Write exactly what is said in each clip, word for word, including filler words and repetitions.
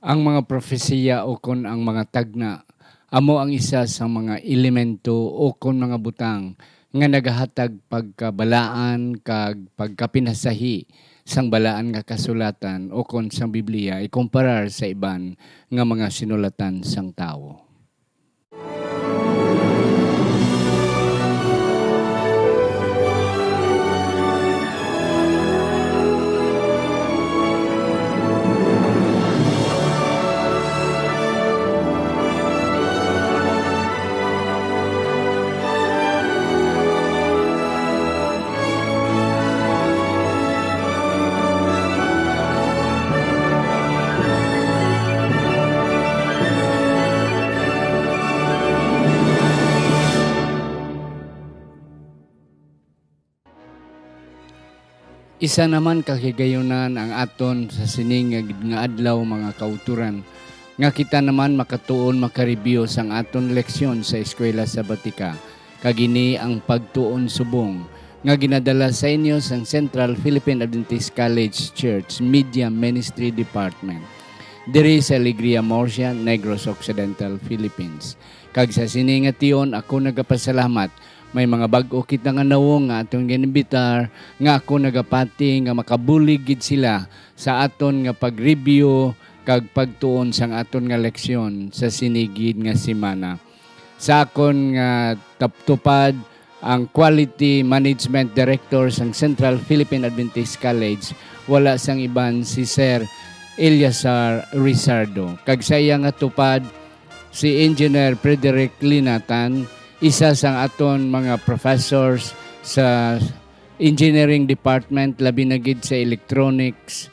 Ang mga propesiya ukon ang mga tagna amo ang isa sa mga elemento ukon mga butang nga nagahatag pagkabalaan kag pagkapinasahi sang Balaan nga Kasulatan ukon sang Biblia ikumparar sa iban nga mga sinulatan sang tawo. Isa naman ka kahigayunan ang aton sa sini nga, nga adlaw, mga kauturan, nga kita naman makatuon, makareview sang aton leksyon sa Eskwela Sabatika, kag ini ang pagtuon subong nga ginadala sa inyo sang Central Philippine Adventist College Church Media Ministry Department, diri sa Alegria Murcia, Negros Occidental, Philippines. Kag sa sini nga tion, ako nagapasalamat. May mga bag-o kita nga nawong nga aton ginimbitar, nga ako nagapati nga makabulig gid sila sa aton nga pag-review kag pagtuon sang aton nga leksyon sa sini gid nga semana. Sa akon nga tap-, tupad, ang Quality Management Director sang Central Philippine Adventist College, wala sang iban si Sir Eleazar Rizardo. Kag sa iya nga tupad, si Engineer Frederick Linatan, isa sang aton mga professors sa engineering department, labi na gid sa electronics,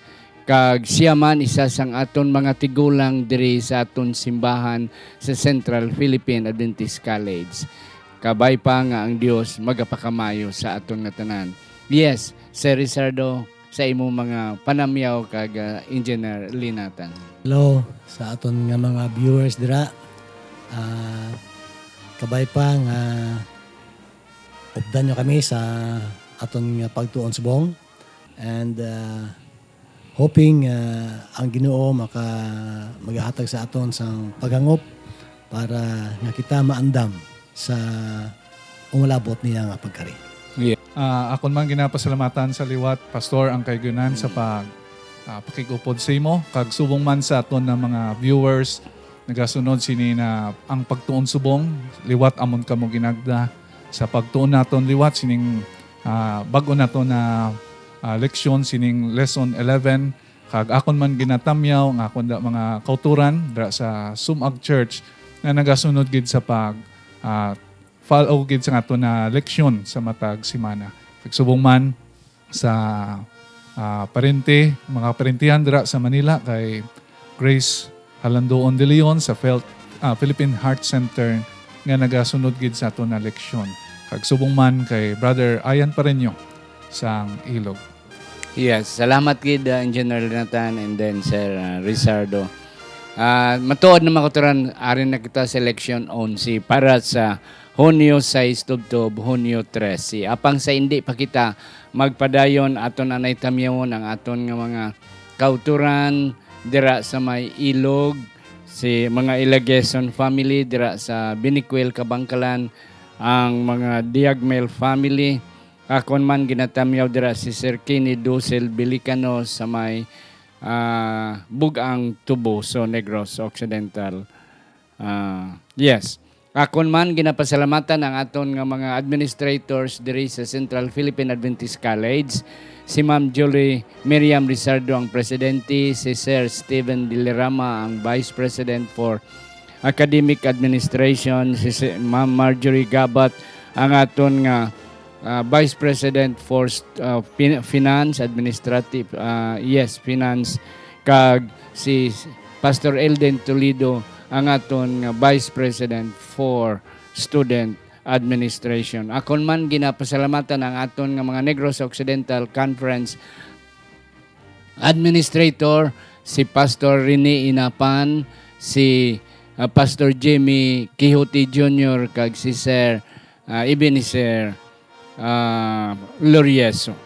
kag sia man isa sang aton mga tigulang diri sa aton simbahan sa Central Philippine Adventist College. Kabay pa nga ang Dios magapakamayo sa aton nga tanan. Yes, Sir Rizardo, sa imong mga panamyaw kag, ah, Engineer Linatan. Hello sa aton nga mga viewers dira. Ah, kabay pa nga updan nyo kami sa aton nga pagtuon subong. And, ah, hoping, ah, ang Ginoo maka-, magahatag sa aton sang paghangop para nga kita maandam sa umalabot niya nga pagkari. Yeah. Ah, akon man ginapasalamatan sa liwat, Pastor, ang kahigayunan sa pag, ah, pakig-upod sa imo, kag subong man sa aton nga mga viewers, nagasunod sini na ang pagtuon subong, liwat amon kamo ginagda sa pagtuon naton liwat sining, ah, bag-o naton na, ah, leksyon, sining lesson eleven, kag akon man ginatamyaw nga akon da mga kauturan dira sa Sumag Church nga nagasunod gid sa pag, ah, follow gid sa aton na leksyon sa matag semana. Kag subong man sa, ah, parente, mga parentihan dira sa Manila kay Grace Halandoon de Leon sa Fel-, ah, Philippine Heart Center nga nagasunod gid sa aton na leksyon. Kag subong man kay Brother Ian Pareño sang Ilog. Yes, salamat gid, uh, Engineer Nathan and then Sir, uh, Rizardo. Ah, matuod na, mga kauturan, ari na kita sa leksyon onse para sa Hunyo sais tubtob Hunyo trese. Apang sa indi pa kita magpadayon, aton anay tamyawon ang aton nga mga kauturan dira sa may Ilog, si mga Ilageson family dira sa Binicuil, Kabankalan, ang mga Diagmel family, akon man ginatamyaw dira si Sir Kenny Dosel Bilicano sa may, ah, Bug-ang, Toboso, Negros Occidental. Ah, yes. Akon man ginapasalamatan ang aton nga mga administrators diri sa Central Philippine Adventist College, si Ma'am Julie Miriam Rizardo ang presidente, si Sir Steven Dilerama ang vice president for academic administration, si, si Ma'am Marjorie Gabat ang aton nga, ah, Vice President for st-, ah, fin-, Finance, Administrative, ah, yes, Finance, kag si Pastor Elden Toledo ang aton nga Vice President for Student Administration. Akon man ginapasalamatan ang aton nga mga Negros Occidental Conference Administrator, si Pastor Rene Inapan, si, ah, Pastor Jimmy Quixote Junior, kag si Sir, ah, Ebenezer, ah, Lorieso.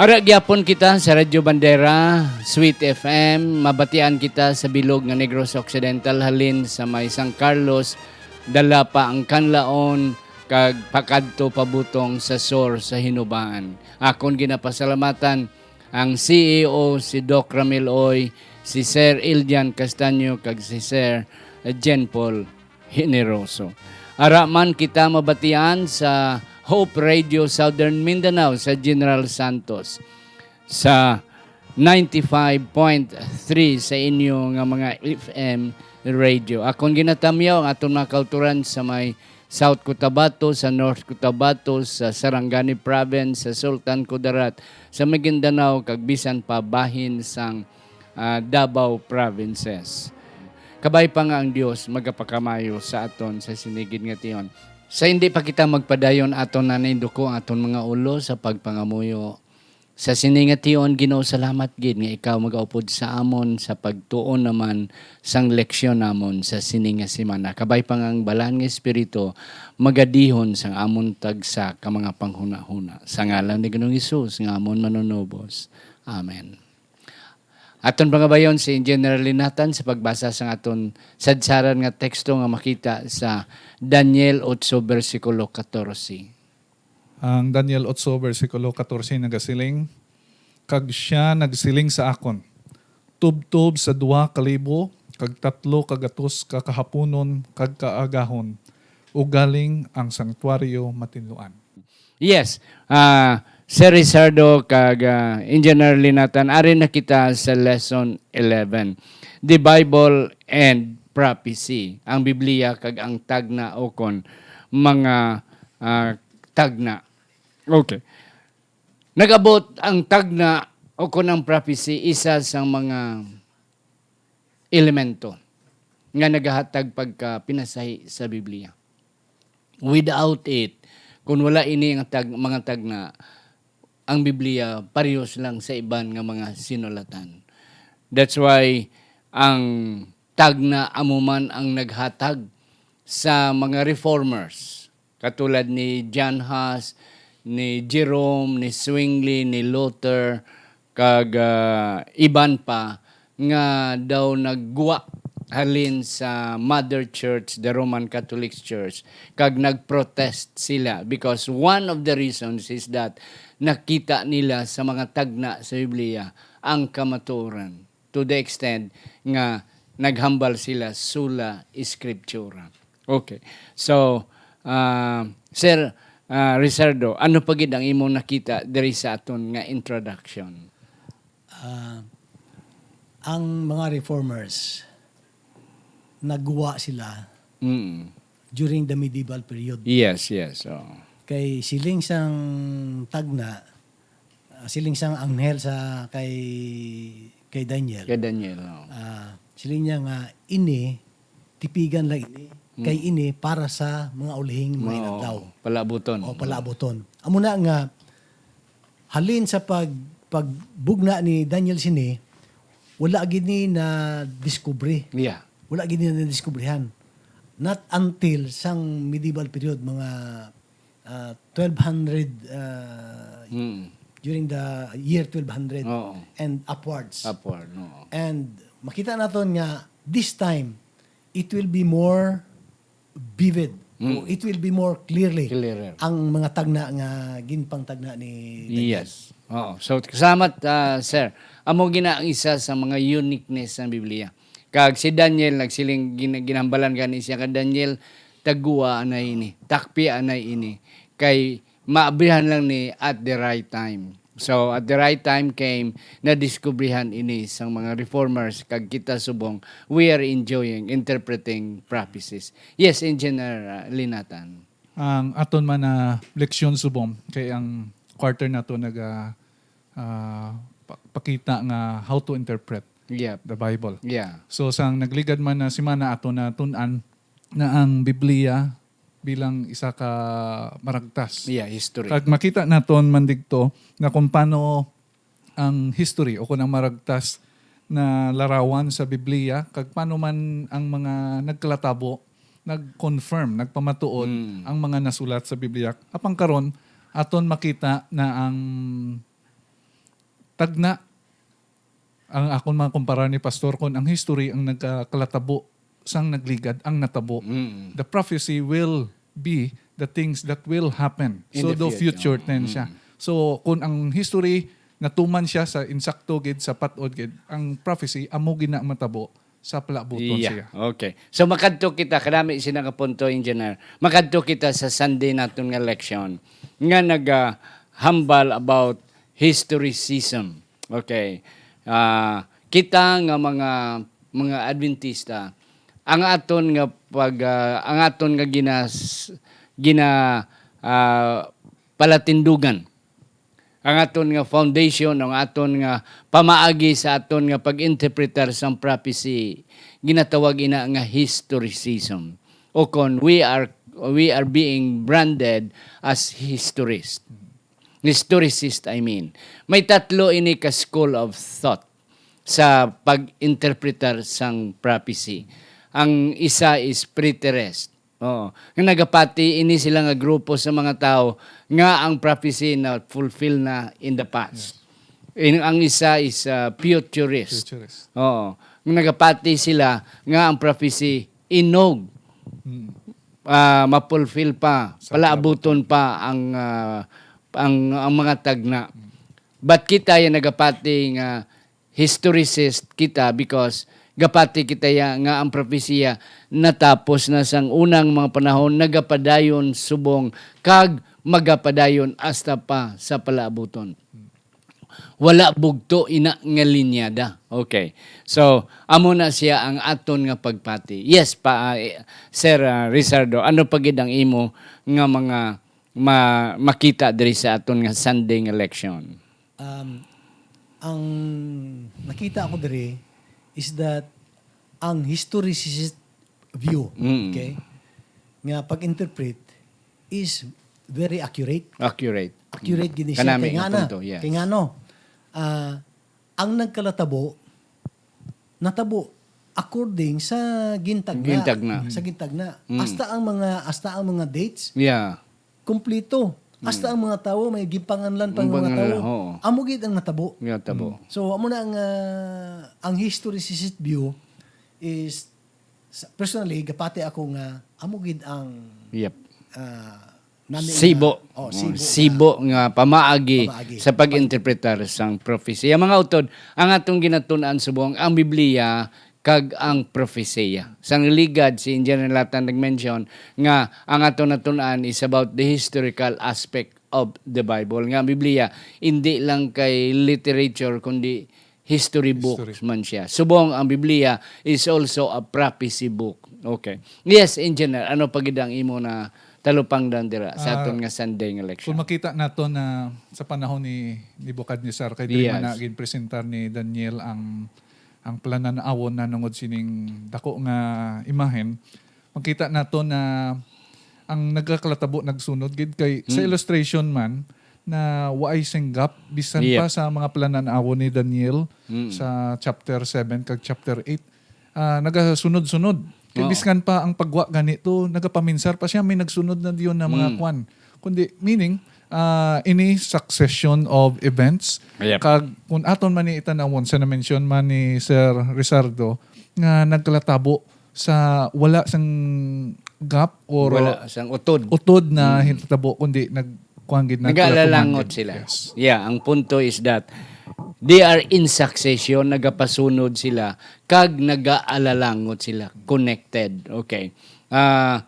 Ara gyapon kita sa Radyo Bandera, Sweet F M, mabatian kita sa bilog nga Negros Occidental, halin sa may San Carlos, dala pa ang Kanlaon, kag pakadto pa butong sa sur sa Hinubaan. Akon ginapasalamatan ang C E O, si Doc Ramil Oy, si Sir Iljan Castaño, kag si Sir Jen Paul Generoso. Ara man kita mabatian sa Hope Radio Southern Mindanao sa General Santos, sa ninety-five point three sa inyo nga mga F M radio. Akon ginatamyaw ang aton mga kauturan sa may South Cotabato, sa North Cotabato, sa Sarangani Province, sa Sultan Kudarat, sa Maguindanao, kag bisan pa bahin sang, ah, Davao Provinces. Kabay pa nga ang Dios magapakamayo sa aton sa sinigid nga tion. Sa hindi pa kita magpadayon, aton na ninduko ang aton mga ulo sa pagpangamuyo. Sa sini nga tion, Ginoo, salamat gid nga ikaw magaupod sa amon sa pagtuon naman sang leksyon namon sa sini nga semana. Kabay pa nga ang Balaan nga Espiritu magadihon sang amon tagsa ka mga panghunahuna. Sa ngalan ni Ginoong Hesus nga amon Manunubos. Amen. Aton pangabayon si Engineer Linatan sa pagbasa sang aton sadsaran nga teksto nga makita sa Daniel otso, bersikulo katorse. Ang Daniel otso, bersikulo katorse nagasiling, "Kag sia nagsiling sa akon, 'Tubtob sa duha ka libo kag tatlo ka gatos ka kahapunon kag kaagahon, ugaling ang santuaryo matinluan.'" Yes, ah, Sir Rizardo kag, ah, Engineer Linatan, ari na kita sa lesson eleven, The Bible and Prophecy, ang Biblia kag ang tagna, o kon mga, ah, tagna. Okay. Nag-abot ang tagna o kon ang prophecy, isa sang mga elemento nga nagahatag pagka pinasahi sa Biblia. Without it, kung wala ini nga tag-, mga tagna, ang Biblia parehos lang sa iban nga mga sinulatan. That's why ang tagna amo man ang naghatag sa mga reformers, katulad ni John Huss, ni Jerome, ni Zwingli, ni Luther, kag, ah, iban pa nga daw naggwa halin sa Mother Church, the Roman Catholic Church, kag nagprotest sila because one of the reasons is that nakita nila sa mga tagna sa Biblia ang kamatuoran, to the extent nga naghambal sila sola scriptura. Okay. So, ah, Sir, ah, Rizardo, ano pa gid ang imong nakita diri sa aton nga introduction? Ah, ang mga reformers, nagwa sila Mm. during the medieval period. Yes, yes. Oo. Kay siling sang tagna, ah, siling sang anghel sa kay, kay Daniel. Kay Daniel, oo. Ah, siling niya nga, "Ini, tipigan lang ini, kay Mm. ini para sa mga ulihing mga Oo. inadlaw." Palaabuton. O, palaabuton. Amo na nga, halin sa pag-, pagbugna ni Daniel sini, wala gid ni na-discovery. Yeah. Wala gid ni na-discoveryhan. Not until sang medieval period, mga, ah, twelve hundred, ah, Mm. during the year twelve hundred Oo. and upwards. Upward, oo. And makita naton nga this time, it will be more vivid. Mm. O it will be more clearly Clearer. ang mga tagna nga ginpangtagna ni Daniel. Yes. Oo. So, salamat, ah, sir. Amo gina ang isa sa mga uniqueness sang Biblia. Kag si Daniel nagsiling, gin-, ginhambalan gani siya kay Daniel, "Tagua anay ini, takpi anay ini, kay maabrihan lang ni at the right time." So, at the right time came, nadiskubrihan ini sang mga reformers, kag kita subong, we are enjoying interpreting prophecies. Yes, Engineer, uh, Linatan. Ang aton man na leksyon subong, kay ang quarter nato naga, ah, pa-, pakita nga how to interpret Yep. the Bible. Yeah. So, sang nagligad man na semana, ato na tun-an na ang Biblia bilang isa ka maragtas. Yeah, history. Kag makita naton man digto na kung paano ang history o kung ang maragtas na larawan sa Biblia, kag paano man ang mga nagkalatabo nag-confirm, nagpamatuod Mm. ang mga nasulat sa Biblia. Apang karon, aton makita na ang tagna, ang akon mga kumparar ni Pastor, kon ang history ang nagakalatabo sang nagligad ang natabo. Mm. The prophecy will be the things that will happen. In So, the the future. future tense siya. Mm. So, kung ang history natuman siya sa insakto gid, sa pat-od gid, ang prophecy amo gid na matabo sa palabuton Yeah. siya. Okay. So, makadto kita, kanami sina nga punto, Engineer. Makadto kita sa Sunday naton nga leksyon nga naga-, hambal about historicism. Okay. Ah, kita nga mga, mga Adventista, ang aton nga pag, ah, ang aton nga ginas-, gina-, ah, palatindugan, ang aton nga foundation, ang aton nga pamaagi sa aton nga pag-interpretar sang prophecy, ginatawag ina nga historicism. O kon, we are, we are being branded as historist. Historicist, I mean. May tatlo ini ka school of thought sa pag-interpretar sang prophecy. Ang isa is preterist. Oo. Nga nagapati ini sila nga grupo sa mga tawo nga ang prophecy na fulfill na in the past. In, ang isa is, uh, futurist. Futurist. Oo. Nga nagapati sila nga ang prophecy inog. Mm. Ah, mapulfill pa, Sa palaabuton pa ang, ah, ang, ang mga tagna. Mm. But kita ya nagapati nga historicist kita because gapati kita ya nga ang propesiya natapos na sang unang mga panahon, nagapadayon subong kag magapadayon hasta pa sa palaabuton. Wala bugto ina nga linyada. Okay. So, amo na siya ang aton nga pagpati. Yes, pa, eh, Sir, ah, Rizardo, ano pa gid ang imo nga mga ma-, makita diri sa aton nga Sunday nga leksyon? Um, ang nakita ko diri is that ang historicist view, Mm. okay, nga pag-interpret is very accurate. Accurate. Accurate Mm. gid ni siya. Kanami Kay nga ngano? punto, yes. Kay ngano? Ah, ang nagkalatabo, natabo according sa gintagna. Gintagna. Sa gintagna. Mm. Hasta ang mga, hasta ang mga dates, Yeah. kumplito. Hasta Mm. ang mga tawo, may ginpanganlan pa Ang mga panganlan, tawo. oo. Amo gid ang natabo. Natabo. Mm. So, amo na ang, ah, ang historicist view is, sa, personally, gapati ako nga amo gid ang, Yep. ah, nami Sibo. nga, oh, Oh, sibo sibo nga nga pamaagi Pamaagi. sa pag-interpretar sang prophecy. Ang mga utod, ang atong ginatun-an subong ang Biblia kag ang prophesia. Sang ligad, si Engineer Latan nag-mention nga ang ato natun-an is about the historical aspect of the Bible. Nga ang Biblia, hindi lang kay literature, kundi history History. books man siya. Subong ang Biblia is also a prophecy book. Okay. Yes, Engineer, ano pa gid ang imo na talupangdan dira sa Ah, aton nga Sunday nga leksyon? Kung makita nato na sa panahon ni Nebuchadnezzar, kay diri man Yes. na ginpresentar ni Daniel ang, ang planan-awon na nungod sining dako nga imahen, makita nato na ang nagakalatabo nagsunod gid kay sa Hmm. illustration man na waay sing gap bisan Yep. pa sa mga planan-awon ni Daniel Mm. sa chapter seven kag chapter eight. Ah, nagasunod-sunod. Kay Oo. biskan pa ang pagwa gani to, nagapaminsar pa siya, may nagsunod na diyon na mga Mm. kwan. Kundi, meaning, ah, ini succession of events. Yep. Kag kung aton man ni itanawon, sa na-mention man ni Sir Rizardo, nga nagkalatabo sa wala sang gap or Wala sang utod. utod na Mm. hitabo, kundi nag-, kuwan gid na Nag-aalalangot kalatungan gid. sila. Yes. Yeah, ang punto is that they are in succession, nagapasunod sila, kag nag-aalalangot sila, connected. Okay. Ah,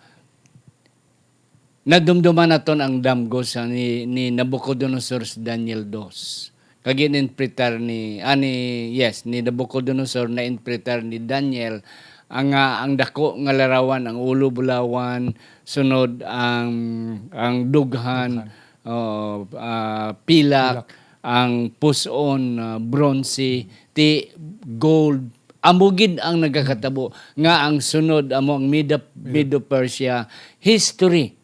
nadumduman naton ang damgo sa ni, ni Nabucodonosor sa Daniel dos. Kag in-interpretar ni, ani, yes, ni Nabucodonosor na-interpretar ni Daniel ang, ah, ang dako nga larawan, ang ulo bulawan, sunod ang, ang dughan, Dughan. oh, ah, pilak, Pilak. ang pus-on, ah, bronze, ti gold. Amo gid ang nagakatabo nga ang sunod amo ang Medo, Medo-Persia history.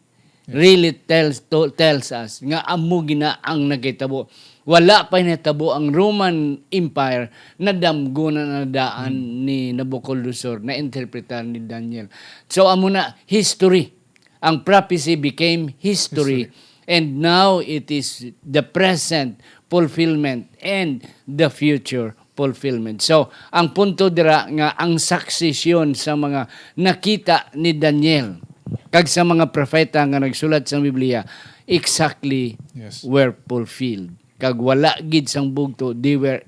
really tells to, tells us nga amo gina ang nagitabo. Wala pa nitabo ang Roman Empire, nadamgo na nadaan Hmm. ni Nabucodonosor, na-interpretar ni Daniel. So, amo na, history. Ang prophecy became history. History. And now it is the present fulfillment and the future fulfillment. So, ang punto dira nga ang succession sa mga nakita ni Daniel kag sa mga propeta nga nagsulat sa Biblia exactly Yes. were fulfilled. Kag wala gid sang bugto, they were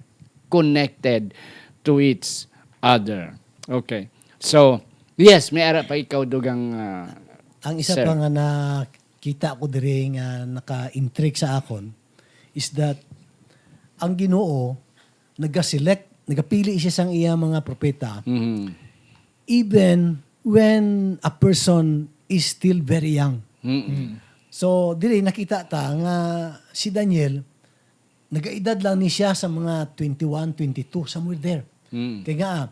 connected to each other. Okay. So, yes, may ara pa ikaw, dugang, ah, Ang isa sir. pa nga nakita ko diri nga naka-intrigue sa akon is that ang Ginoo naga-select, nagapili siya sang iya mga propeta Mhm. even when a person is still very young. Mm-mm. So, diri nakita ta nga si Daniel, nagaedad lang ni siya sa mga twenty-one, twenty-two, somewhere there. Mm. Kaya nga, ah,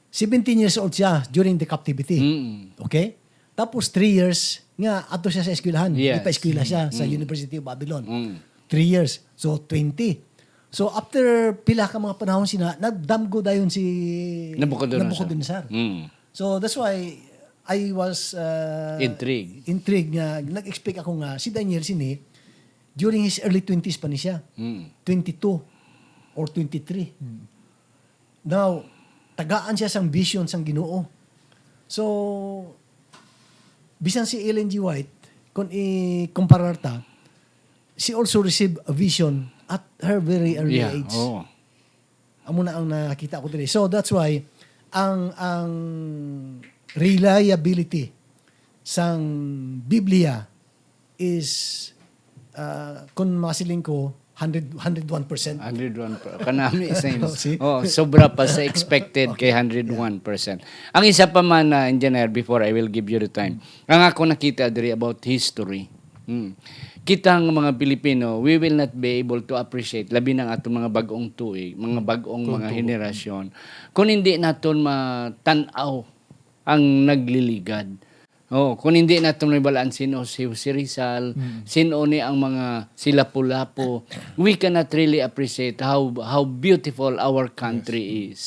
seventeen years old siya during the captivity. Mm. Okay? Tapos three years nga ato siya sa eskwelahan. Yes. Ipa-eskwela siya sa Mm. University of Babylon. Mm. Three years. So, twenty. So, after pila ka mga panahon sina, nagdamgo dayon si Nabucodonosor. Nabucodonosor. Mm. So, that's why I was, uh, Intrigue. intrigued nga, nag-expect ako nga si Daniel sini, during his early twenties pa ni siya. Mm. Twenty-two or twenty-three. Mm. Now, tagaan siya sang vision sang Ginoo. So, bisan si Ellen G. White, kung i-comparar ta, she also received a vision at her very early Yeah, age. oo. Amo na ang nakita ko diri. So, that's why ang, ang reliability sang Biblia is, ah, kung masiling ko, hundred, hundred one percent. Hundred one per-, kanami sa imo. Oh, see? Oh, sobra pa sa expected kay Okay. hundred one percent. Ang isa pa man, ah, engineer, before I will give you the time, ang ako nakita diri about history. Hmm. Kita nga mga Pilipino, we will not be able to appreciate, labi na ang atong mga bag-ong tuig, mga bag-ong mga Tutuo. henerasyon, kung hindi naton matan-aw ang nagliligad. Oh, kung hindi naton mahibalaan sino si Jose Rizal, Mm. sino ni ang mga si Lapu-Lapu, we cannot really appreciate how, how beautiful our country Yes. is.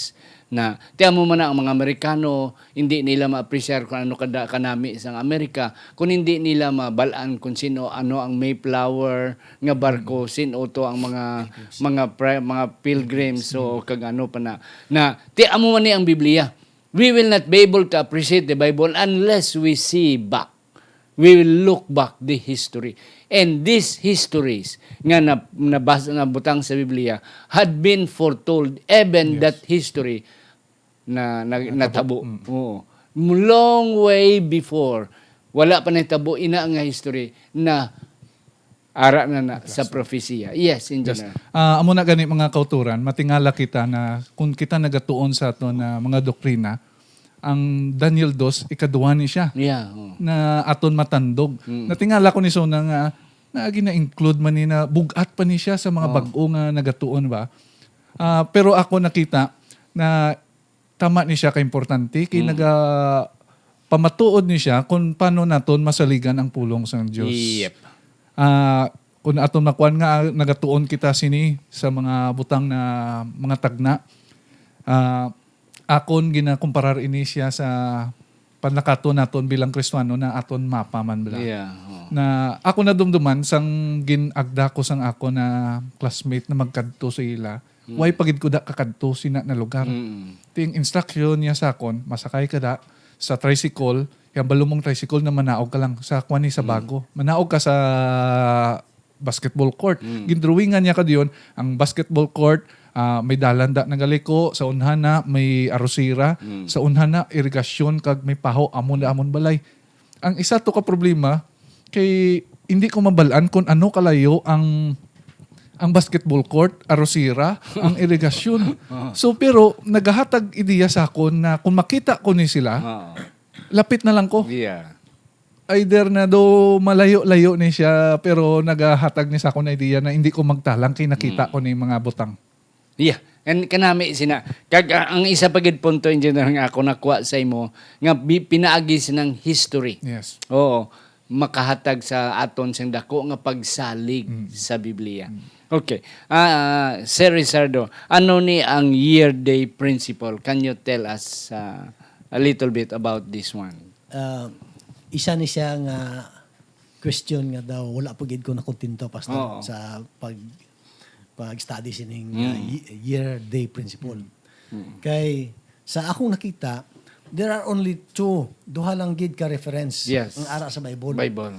Na, ti amo man na ang mga Amerikano, hindi nila ma-appreciate kung ano kada kanami sang Amerika, kung hindi nila mabalaan kung sino, ano ang Mayflower nga barko, Mm. sino to ang mga, Pilgrims. mga pri-, mga pilgrims, so, Mm. kag ano pa na. Na, ti amo man ni ang Biblia. We will not be able to appreciate the Bible unless we see back. We will look back the history. And these histories nga na-, nabasa, nabutang sa Biblia had been foretold, even Yes. that history na, na, Natabo. natabo. Mm. Oo. Long way before, wala pa nahitabo ina nga history na ara na na sa Atraso. propesiya. Yes, Yes. Engineer. Ah, amo na gani, mga kauturan, matingala kita na kung kita nagatuon sa aton na mga doktrina, ang Daniel dos, ikaduha ni siya Yeah, oo. na aton matandog. Mm. Natingala ko ni Sona nga, na gina-include man ni na bug-at pa ni siya sa mga Oo. bag-o nga nagatuon ba. Ah, pero ako nakita na tama ni siya ka importante, kay Mm. naga-, pamatuod ni siya kung paano naton masaligan ang pulong sang Dios. Yep. Ah, kung aton makuan nga, ah, nagatuon kita sini sa mga butang na mga tagna, ah, akon ginakumparar ini siya sa panlakaton naton bilang Kristiano na aton mapa man bala. Yeah, oo. Na ako nadumduman sang gin-agda ko sang ako na classmate na magkadto sa ila, Mm. Way pa gid ko da kakadto sina na lugar. Mm. Ting instruction niya sa akon, masakay ka da sa tricycle, yang balumong tricycle na manaog ka lang sa kwan ni sa Mm. bago. Manaog ka sa basketball court. Mm. Gindrawingan niya ka diyon, ang basketball court, ah, may dalan da nagaliko, sa unhana may arosira, Mm. sa unhana irigasyon kag may paho amon da amon balay. Ang isa to ka problema kay hindi ko mabal-an kung ano kalayo ang, ang basketball court, arosira, ang irigasyon. Oo. So, pero nagahatag ideya sa akon na kung makita ko ni sila, Oo. lapit na lang ko. Yeah. Either na do malayo-layo ni siya, pero nagahatag ni sa akon idea na hindi ko magtalang kay nakita Mm. ko ni mga butang. Yeah. And kanami sina. Kag, ah, ang isa pa gid punto, Engineer, nga ako nakuha sa imo, nga bi-, pinaagi sinang history. Yes. Oo. Makahatag sa aton sing dako nga pagsalig Mm. sa Biblia. Mm. Okay. Ah, Sir Rizardo, ano ni ang year day principle? Can you tell us, ah, a little bit about this one? Ah, isa ni siya nga question nga daw wala pa gid ko nakontento, Pastor, Oo. sa pag pag-study sining, uh, Mm. ye-, year day principle. Mm. Kay sa akong nakita, there are only two, duha lang gid ka reference Yes. ang ara sa Bible. Bible.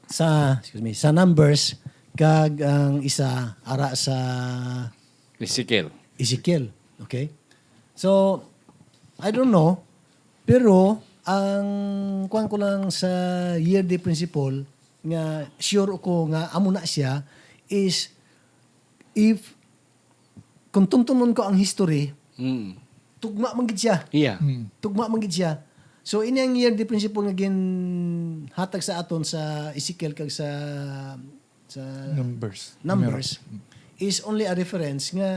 Sa, excuse me, sa Numbers, kag ang isa ara sa Ezekiel. Ezekiel. Okay? So, I don't know, pero ang kuwan ko lang sa year day principle, nga sure ko nga amo na siya, is if, kung tuntunon ko ang history, Mm. tugma man gid siya. Yeah. Mm. Tugma man gid siya. So, ini ang year day principle nga ginhatag sa aton sa Ezekiel kag sa, sa Numbers. Numbers Numero. Mm. is only a reference nga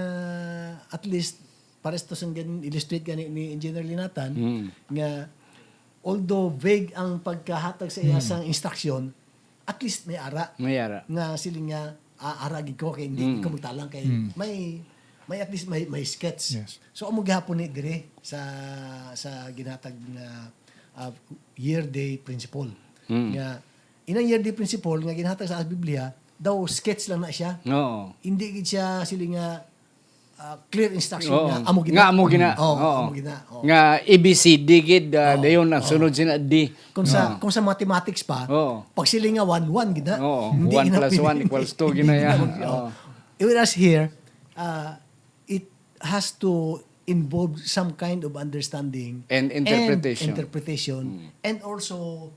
at least pares to sang gin-illustrate gani ni Engineer Linatan Mm. nga although vague ang pagkahatag sa iya Mm. sang instruction, at least may ara. May ara. Nga siling nga, ah, ara gid ko kay hindi Mm. ko magtalang kay Mm. may, may at least may, may sketch. Yes. So, amo gihapon ni dire sa, sa ginhatag nga, ah, year day principle. Mm. Nga, inang year day principle nga ginhatag sa Biblia, daw sketch lang na siya. Oo. Hindi gid siya siling nga, ah, clear instruction Oo. nga amo gina. Nga amo gina. Oo, Oo. amo gina. Oo. Nga A B C D gid, ah, Oo. dayon ang Oo. sunod sina D. Kung sa, Oo. kung sa mathematics pa, Oo. pag siling nga one, one gina. Oo. Hindi One gina plus pwede. one equals two gina Hindi yan. gina mag-, Oo. oo. Whereas here, ah, it has to involve some kind of understanding And interpretation. and interpretation, Mm. and also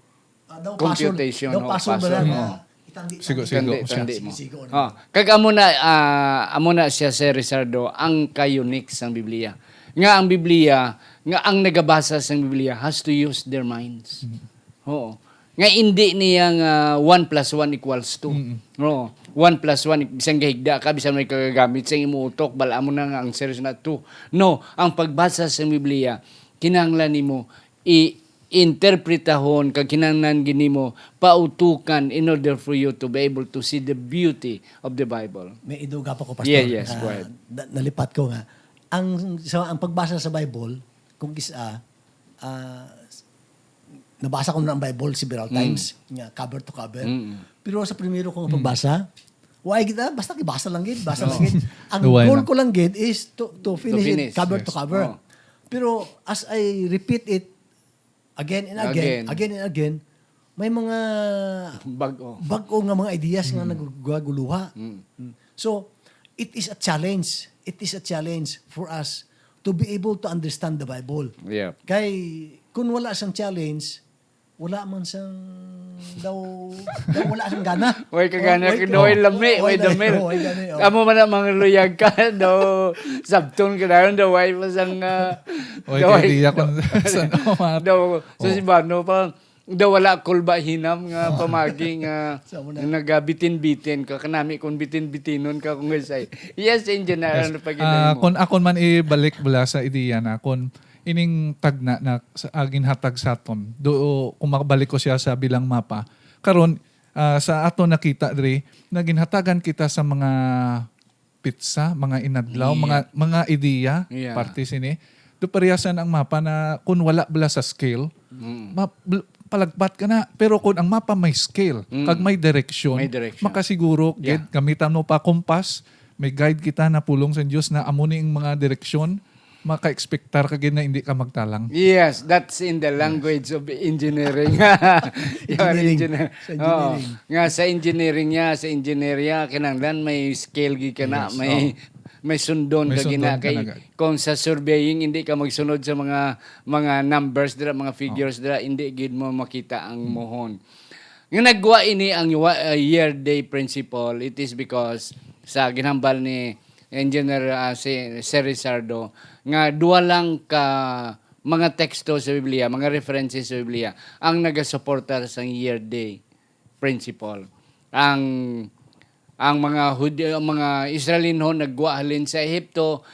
ah, daw Computation, puzzle. Daw oh, puzzle ba puzzle, lang, oh. ah, itandi, Sigo, tandi. sigo, Tandi, siya. tandi mo. Sigo, sigo, Ah, kag amo na, ah, amo na siya, Sir Rizardo, ang ka-unique sang Biblia. Nga ang Biblia, nga ang nagabasa sang Biblia has to use their minds. Mm. Oo. Nga indi niya nga one plus one equals two. Mm. Oo. One plus one, bisan gahigda ka, bisan may kagagamit sa imo utok, bal-a mo na nga ang series na two. No, ang pagbasa sa Biblia, kinahanglan nimo i-, interpretahon kag kinahanglan gid nimo pautukan in order for you to be able to see the beauty of the Bible. May iduga pa ko, Pastor. Yeah, yes, Ah, go ahead. na-, nalipat ko nga. Ang, sa, ang pagbasa sa Bible, kung kis-, ah, ah, nabasa ko na ang Bible several Mm. times, nga cover to cover. Mm. Pero sa primero kong Mm. pagbasa, why kita, basta basa lang gid, basa lang Oo. gid. Ang Duway goal lang. ko lang gid is to, to finish it, finish. cover to Yes. cover. Oo. Pero as I repeat it, again and again, Again. again and again, may mga Bag-o. bag-o nga mga ideas nga Mm. nagaguluha. Mm. Mm. So, it is a challenge. It is a challenge for us to be able to understand the Bible. Yeah. Kay, kung wala sang challenge, wala man sang daw, daw wala sang gana. Way ka gana, Oh, way kay ka-, daw way lami, oh, way way gana, damil. oh, way gana, oh. Amo man ang mga luyag ka, daw sabton ka dayon, daw way pa sang, ah, Way daw kay way, diya kung daw, saan ako ma- daw, sa Oh. Sibano pa, daw wala kulba hinam nga Oh. pamagi nga Sa una. nagabitin-bitin ka, kanami kung bitin-bitinon ka kung isay. Yes, engineer, Yes. ano pa gid Ah, mo? Kung ako man ibalik bala sa ideya na, kung ining tagna na sa, ah, ginhatag sa aton. Do, kung makabalik ko siya sa bilang mapa, karon, ah, sa aton nakita diri, na ginhatagan kita sa mga pitsa, mga inadlaw, Yeah. mga, mga ideya, Yeah. parte sini. Do parehasan ang mapa na kung wala bala sa scale, Mm. ma-, bl-, palagpat ka na. Pero kung ang mapa may scale, Mm. kag may direksyon, May direksyon. makasiguro, Yeah. gid, gamitan mo pa kompas, may guide kita na pulong sa Dios na amo ni ang mga direksyon, maka-expectar ka gid na hindi ka magtalang. Yes, that's in the Yes. language of engineering. You are Engineering. engineer. Sa Oh, engineering. nga sa engineering niya, sa engineer niya, kinahanglan may scale gid ka na, Yes, may, oh. may sundon May ka sundon gina ka kay na gid. kung sa surveying, hindi ka magsunod sa mga, mga numbers dira, mga figures Oh. dira, hindi gid mo makita ang Hmm. mohon. Nga nagwa ini ang wa-, uh, year day principle, it is because sa ginhambal ni Engineer, ah, si Sir Rizardo, nga duha lang ka mga teksto sa Biblia, mga references sa Biblia, ang nagasuporta sa year day principle. Ang, ang mga Hud-, ang mga Israelinhon nagwa halin sa Ehipto,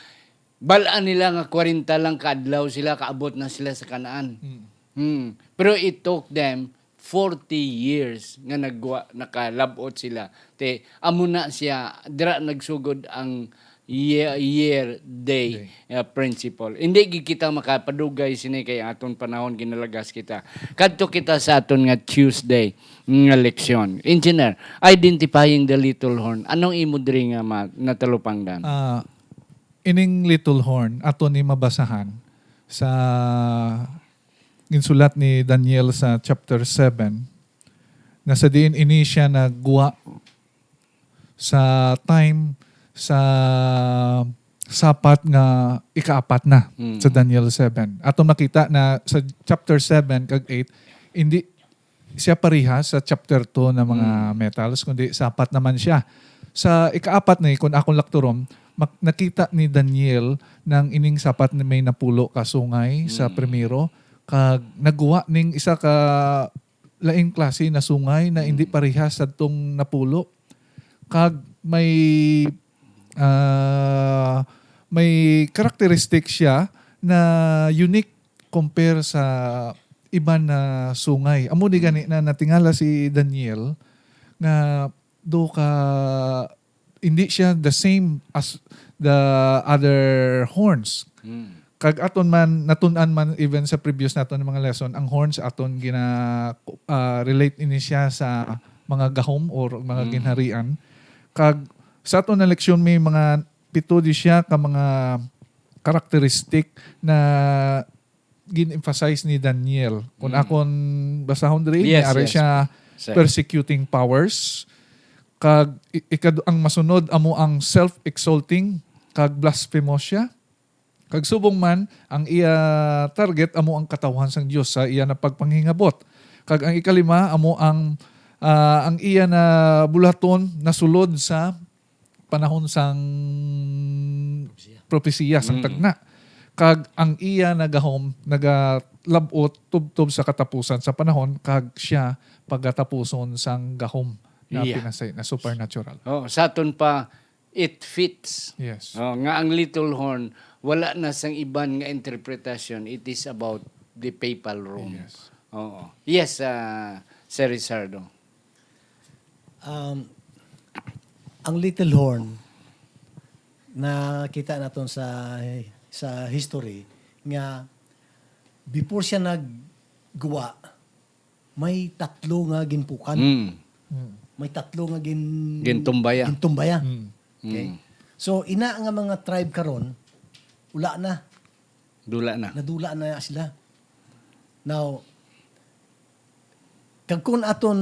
bal-an nila nga kwarenta lang ka adlaw sila, kaabot na sila sa Canaan. Mm. Hmm. Pero it took them forty years nga nagwa-, nakalab-ot sila. Te, amo na siya, dira nagsugod ang year, year day, uh, principle. Hindi gid kita makapadugay sini kay aton panahon ginalagas kita. Kadto kita sa aton nga Tuesday nga leksyon. Engineer, identifying the little horn. Anong imo diri nga ma-, natalupangdan? Ah, ining little horn, ato ni mabasahan sa ginsulat ni Daniel sa chapter seven, nga sa diin ini siya nagwa sa time sa sapat nga ikaapat na Mm. sa Daniel seven. Ato makita na sa chapter seven kag eight, hindi siya parihas sa chapter two na mga Mm. metals, kundi sapat naman siya. Sa ikaapat ni, kung akong lakturon, mak-, nakita ni Daniel nang ining sapat ni may napulo ka sungay sa Mm. primero, kag nagwa ning isa ka laing klase na sungay na hindi Mm. parihas sa tong napulo. Kag may, ah, may characteristic siya na unique compare sa iban na sungay. Amo ni gani Mm. na natingala si Daniel nga do ka, hindi siya the same as the other horns. Mm. Kag aton man, natun-an man even sa previous naton nga mga lesson, ang horns aton gina, ah, relate ini siya sa mga gahom or mga Mm. ginharian. Kag sa aton na leksyon, may mga pito di siya ka mga characteristic na gin-emphasize ni Daniel. Kung Mm. akon basahon diri, Yes, may ari yes. siya Sir. persecuting powers. Kag i-, ikad-, ang masunod amo ang self-exalting kag blasphemous siya. Kag subong man, ang iya target amo ang katawhan sang Dios sa iya na pagpanghingabot. Kag ang ikalima amo ang, ah, ang iya na bulaton nasulod sa panahon sang Propesiya. propesiya sang Mm. tagna. Kag ang iya nagahom nagalab-ot tubtob sa katapusan sa panahon, kag siya pagatapuson sang gahom na Yeah. pinasay na supernatural. Oh, sa aton pa, it fits. Yes. Oh, nga ang little horn, wala na sang iban nga interpretasyon. It is about the papal Rome. Yes. Oo. Yes, ah, Sir Rizardo. Um, ang little horn, nakita naton sa, sa history nga before siya nagguwa, may tatlo nga ginpukan. Mm. Mm. May tatlo nga gin-, Gintumbaya. gintumbaya. Mm. Okay? Mm. So, ina nga mga tribe karon, wala na. Dula na. Nadula na sila. Now, kag kung aton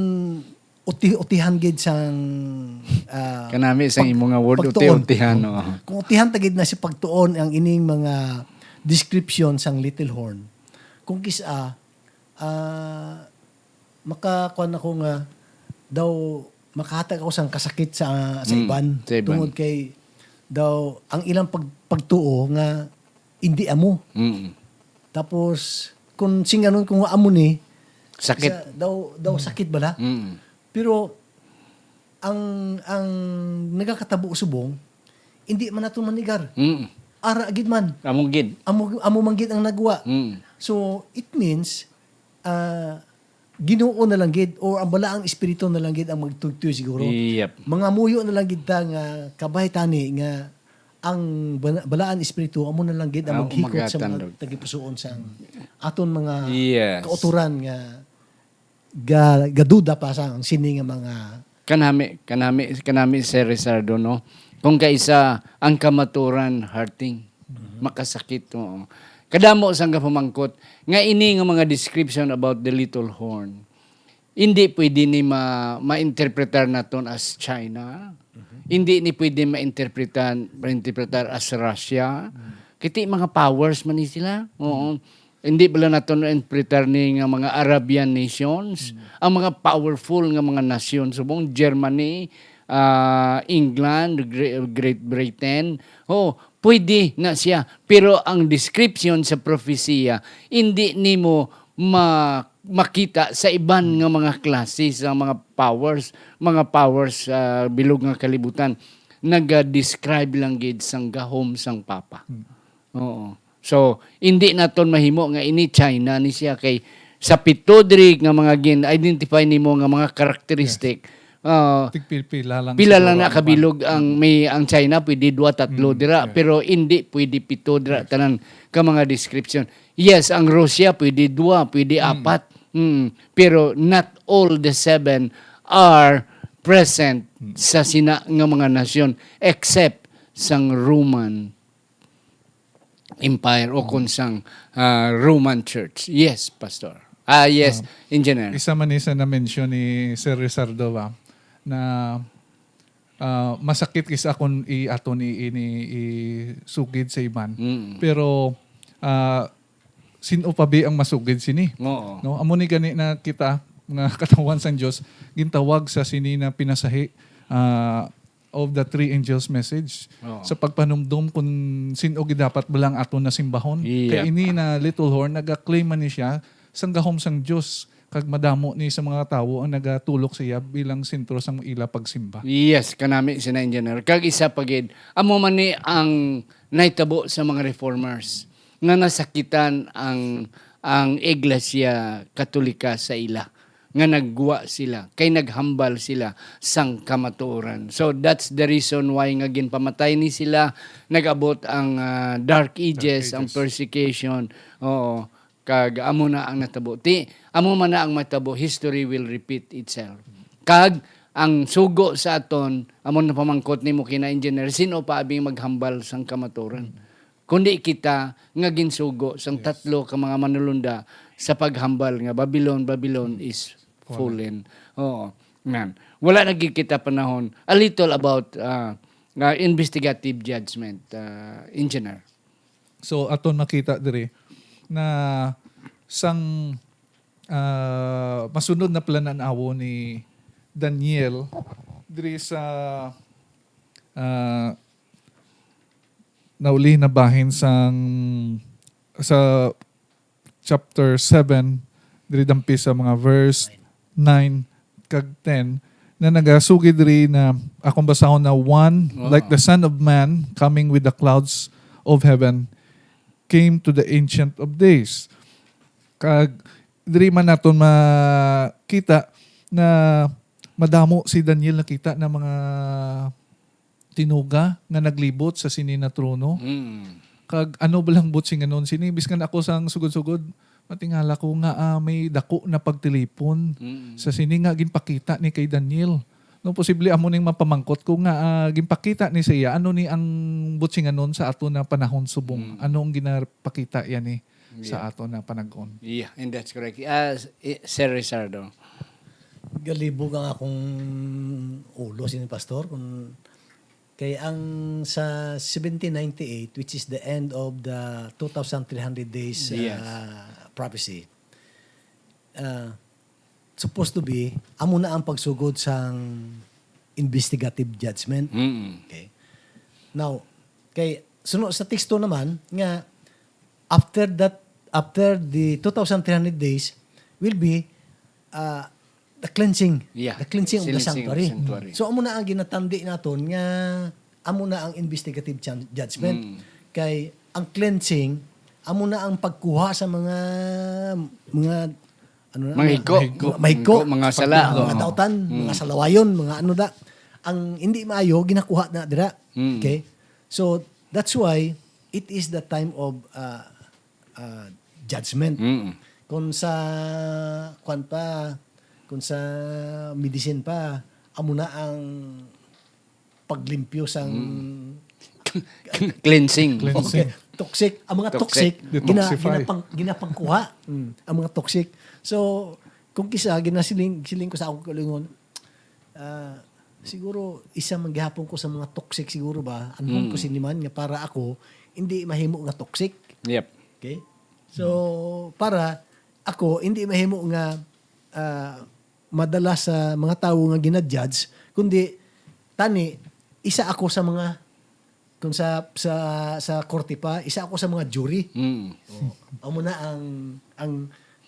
uti-utihan gid sang, ah, Kanami sang pag-, imo nga word, pagtuon. uti-utihan, oo. Kung utihan ta gid na si pagtuon ang ining mga description sang little horn, kung kis-a, ah, makakuan ako nga daw makahatag ako sang kasakit sa, sa Mm, iban. sa iban. Tungod kay daw ang ilang pag-, pagtuo nga hindi amo. Mm. Tapos, kung singanon kung amo ni, Sakit. sa, daw, daw Mm. sakit bala. Mm. Pero, ang, ang nagakatabo subong, hindi man nato manigar. Mm. Ara gid man. Amo gid. Amo, amo man gid ang nagwa. Mm. So, it means, ah, Ginoo na lang gid, or ang balaang espiritu na lang gid ang magtuytoy siguro. Yep. Mangamuyo na lang gid ta nga kabay tani nga ang bala-, balaan espiritu amo na lang gid ang Ah, maghikot sa umagatan, mga Lord. tagipusoon sa aton mga Yes. kautoran nga ga-, gaduda pa sa ang sini nga mga Kanami, kanami, kanami, Sir Rizardo, no? Kung kaisa ang kamaturan, hurting, Mhm. makasakit, oo. Kadamo sang kapamangkot nga ini nga mga description about the little horn, hindi pwede ni ma-, ma-interpretar naton as China. Mhm. Hindi ni pwede ma-interpretan, ma-interpretar as Russia. Mhm. Kiti mga powers man ni sila. Oo. Hindi bala naton na-interpretar ni nga mga Arabian nations, Mm. ang mga powerful nga mga nasyon, subong Germany, ah, England, Gre-, Great Britain. Oh, pwede na siya. Pero ang description sa prophesia, hindi nimo ma-, makita sa iban nga mga klase sa mga powers, mga powers sa bilog nga kalibutan. Naga-describe lang gid sang gahom sang Papa. Mm. Oo. So, hindi naton mahimo nga ini China ni siya kay sa pito diri nga mga gin-identify nimo nga mga characteristic, Yes. Ah, Tigpipila lang pila siguro lang na ang kabilog ang may, ang China, pwede dua, tatlo Mm, dira, yeah. pero hindi pwede pito dira, Yes. tanan ka mga description. Yes, ang Russia, pwede dua, pwede Mm. apat. Mm, pero not all the seven are present Mm. sa sina nga mga nasyon, except sang Roman Empire o kung sang, ah, Roman Church. Yes, Pastor. Ah, yes, Ah, Engineer. Isa man ni sa na-mention ni Sir Rizardo ba, na, ah, masakit kis akon i-, aton i-, ini, isugid sa iban. Mm. Pero, ah, sin-o pa bi ang masugid sini? Oo. No? Amo ni gani na kita, nga katawhan sang Dios, gintawag sa sini na pinasahi, ah, of the three angels' message Oo. sa pagpanumdom kung sin-o gid dapat bala ang aton na simbahon. Yeah. Kay ini na little horn, naga-claim man ni siya sang gahom sang Dios, kag madamo ni sa mga tawo ang nagatulok sa iya bilang sentro sang ila pagsimba. Yes, kanami sina Engineer. Kag isa pa gid, amo man ni ang nahitabo sa mga reformers nga nasakitan ang, ang Iglesia Katolika sa ila, nga naggwa sila, kay naghambal sila sang kamatuoran. So, that's the reason why nga ginpamatay ni sila, nag-abot ang, ah, Dark Ages, Dark ang Ages. persecution. Oo, kag amo na ang natabo. Ti, amo man na ang matabo, history will repeat itself. Kag ang sugo sa aton, amo na pamangkot nimo kina Engineer, sin-o pa abi maghambal sang kamatuoran? Kundi kita nga ginsugo sang Yes. tatlo ka mga manulunda sa paghambal nga Babylon, Babylon is Fallen. fallen. Oo. Nan. Wala na gid kita panahon. A little about, ah, ah, investigative judgment, ah, Engineer. So, aton makita diri na sang, ah, masunod na pala nan-awon ni Daniel diri sa, ah, nauli na bahin sang, sa chapter seven, diri dampi sa mga verse nine kag ten, na nagasugid diri na akong basahon na one, Oo. like the Son of Man coming with the clouds of heaven came to the Ancient of Days. Kag diri man naton makita na madamo si Daniel nakita na mga tinuga nga naglibot sa sini na trono. Mm. Kag ano ba lang butsinganon sini? Biskan ako sang sugod-sugod, matingala ko nga, ah, may dako na pagtilipon Mm. sa sini nga ginpakita ni kay Daniel. No, posible amo ning mapamangkot ko nga, ah, ginpakita ni sa iya, ano ni ang butsinganon sa ato na panahon subong? Mm. Ano ang ginapakita iya ni sa Yeah. ato na panag-on? Yeah, and that's correct. Ah, s-, eh, Sir Rizardo. Galibog ang akong ulo, sini, Pastor, kung kay ang sa seventeen ninety-eight, which is the end of the two thousand three hundred days, Yes. ah, prophecy, ah, supposed to be, amo na ang pagsugod sang investigative judgment. Mm. Okay. Now, kay suno sa teksto naman nga after that, after the two thousand three hundred days will be, ah, the cleansing, Yeah. the cleansing of the Cleansing of sanctuary. sanctuary. So, amo na ang ginatandi naton nga amo na ang investigative chan-, judgment. Mm. Kay ang cleansing, amo na ang pagkuha sa mga, mga, ano na, Mga mga, higko. mga, mga higko, Higko, mga sala. mga Oo. dautan, Mm. mga salawayon, mga ano da. Ang hindi maayo, ginakuha na dira. Mm. Okay? So, that's why it is the time of, uh, uh, judgment. Mm. Kung sa, kwan pa, kung sa medicine pa, amo na ang paglimpyo sang Mm. Cleansing. Cleansing. Okay. Toxic. Ang mga Toxic. toxic, gina-, Detoxify. ginapang-, ginapangkuha. Mm. Ang mga toxic. So, kung kisa, ginasiling, siling ko sa akong kaugalingon, ah, siguro, isa man gihapon ko sa mga toxic siguro ba? Anhon ko Mm. sini man nga para ako, hindi mahimo nga toxic. Yep. Okay? So, Mm. para ako, hindi mahimo nga, ah, madala sa mga tawo nga gina-judge, kundi tani, isa ako sa mga, kung sa, sa, sa korte pa, isa ako sa mga jury. Mm. Oh, amo na ang, ang,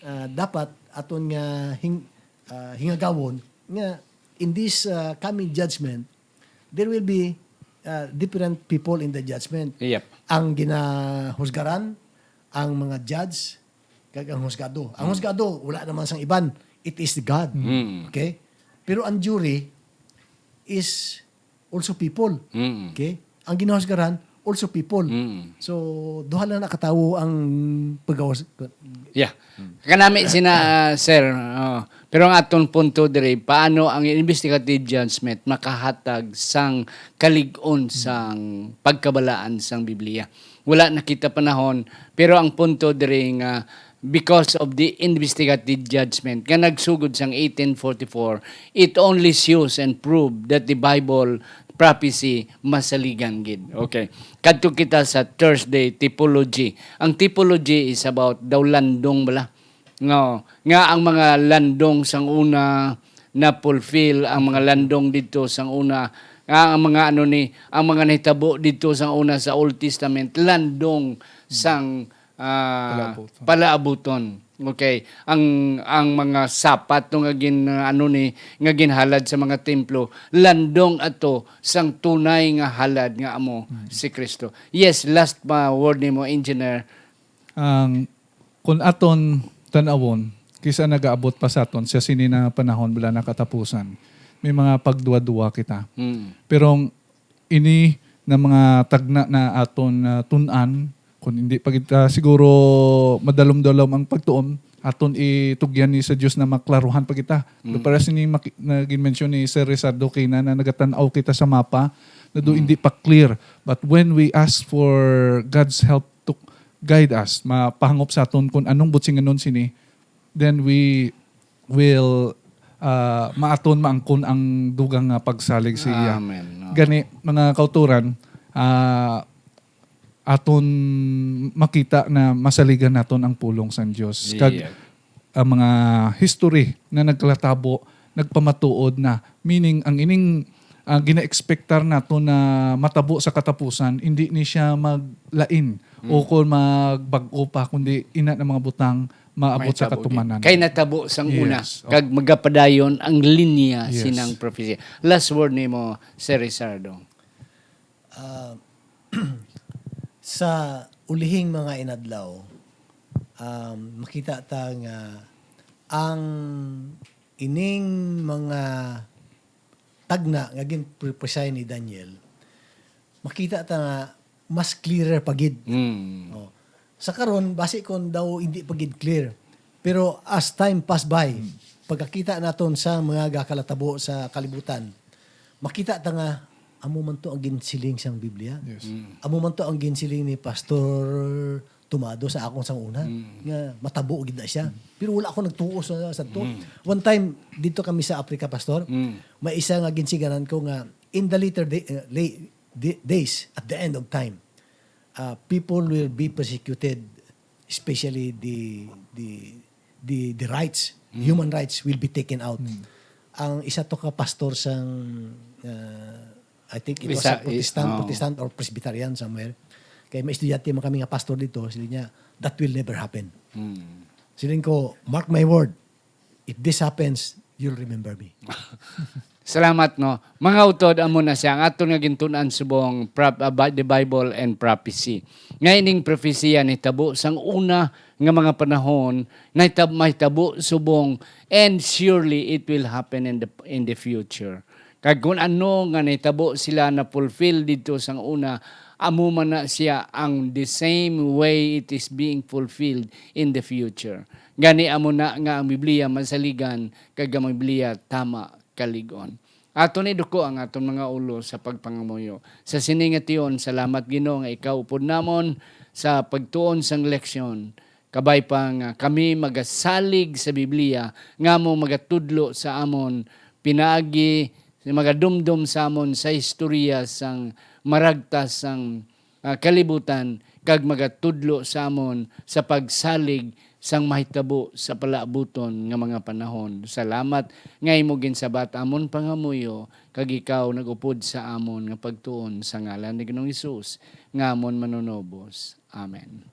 ah, dapat aton nga hing-, ah, hingagawon nga in this, ah, coming judgment, there will be, ah, different people in the judgment. Yep. Ang ginahusgaran, ang mga judge, kag ang husgado. Ang Mm. husgado, wala naman sang iban. It is God. Mm. Okay? Pero ang jury, is also people. Mm. Okay? Ang ginahusgaran, also people. Mm. So, duha lang na ka tawo ang paggawas. Yeah. Kanami sina, ah, sir. Oh. Pero ang aton punto diri, paano ang investigative judgment makahatag sang kalig-on sang pagkabalaan sang Biblia? Wala na kita panahon, pero ang punto diri nga because of the investigative judgment nga nagsugod sang eighteen forty-four, it only shows and prove that the Bible prophecy masaligan gid. Okay. Kadto kita sa Thursday, typology. Ang typology is about daw landong bala. No, nga ang mga landong sang una na fulfill ang mga landong dito sang una, nga ang mga ano ni, ang mga nahitabo dito sang una sa Old Testament, landong sang ah, palaabuton. Okay. Ang ang mga sapat no nga gin ano ni nga ginhalad sa mga templo, landong ato sang tunay nga halad nga amo si Kristo. Yes, last pa word nimo, engineer. Ang kun aton tan-awon, kisa nagaabot pa sa aton sa sini na panahon wala na katapusan. May mga pagduwa-duwa kita. Mm. Pero ang ini na mga tagna na aton ah, tun-an, kung hindi pa kita siguro madalom-dalom ang pagtuon, aton itugyan ni sa Dios na maklaruhan pa kita. Mm. Pero para sini maki- na ginmensyon ni Sir Rizardo kina na nagatan-aw kita sa mapa na do hindi pa clear. But when we ask for God's help to guide us, mapahangop sa aton kung anong butsinganon sini, then we will uh, maaton maangkon ang dugang nga pagsalig sa iya. Amen. No? Gani, mga kauturan, ah, aton makita na masaligan naton ang pulong sang Dios. Kag Yeah. ang mga history na nagkalatabo, nagpamatuod na. Meaning, ang ining ah, gina-expectar nato na matabo sa katapusan, hindi ni siya maglain o kung magbag-o pa, kundi ina na mga butang maabot sa Mahitabo katumanan. Gid. Kay natabo sang una, Yes. kag magapadayong ang linya Yes. sinang prophecy. Last word nimo, Sir Rizardo. Ah, sa ulihing mga inadlaw, um, makita ta nga ang ining mga tagna nga ginprophesy ni Daniel, makita ta nga mas clearer pa gid. Mm. Oh. Sa karon, basi kon daw hindi pa gid clear. Pero as time pass by, pagkakita naton sa mga gakalatabo sa kalibutan, makita ta nga amo man to ang ginsiling sang Biblia. Yes. Amo man to ang ginsiling ni Pastor Tumado sa akon sang una, nga matabo gid na siya. Pero wala ako nagtuo sa, sa to. One time, dito kami sa Africa, Pastor, may isa nga ginsiganan ko nga in the later day, uh, late, di- days, at the end of time, uh, people will be persecuted, especially the the the the rights, human rights will be taken out. Ang isa to ka pastor sang, uh, I think it was Isa- a Protestant, i- oh. Protestant or Presbyterian somewhere. Kay may estudyante man kami nga pastor dito, sila niya, "That will never happen." Siling ko, "Mark my word, if this happens, you'll remember me." Salamat, no. Mga utod, amo na siya ang aton nga gintun-an subong prop- about the Bible and prophecy. Nga ining prophecy nitabo sang una nga mga panahon, nahitab- mahitabo subong, and surely it will happen in the in the future. Kag kung ano nga nitabo sila na fulfill didto sang una, amo man na siya ang the same way it is being fulfilled in the future. Gani amo na nga ang Biblia masaligan kag ang Biblia tama kalig-on. Ato ni duko ang aton mga ulo sa pagpangamuyo. Sa sini nga tion, salamat Ginoo nga ikaw upod namon sa pagtuon sang leksyon. Kabay pa nga kami magasalig sa Biblia nga amo magatudlo sa amon pinaagi, magadumdom sa amon sa istorya sang maragtas sang ah, kalibutan kag magatudlo sa amon sa pagsalig sang mahitabo sa palaabuton nga mga panahon. Salamat nga imo ginsabat amon pangamuyo kag ikaw nag-upod sa amon nga pagtuon sa ngalan ni Ginoong Hesus nga amon Manunubos. Amen.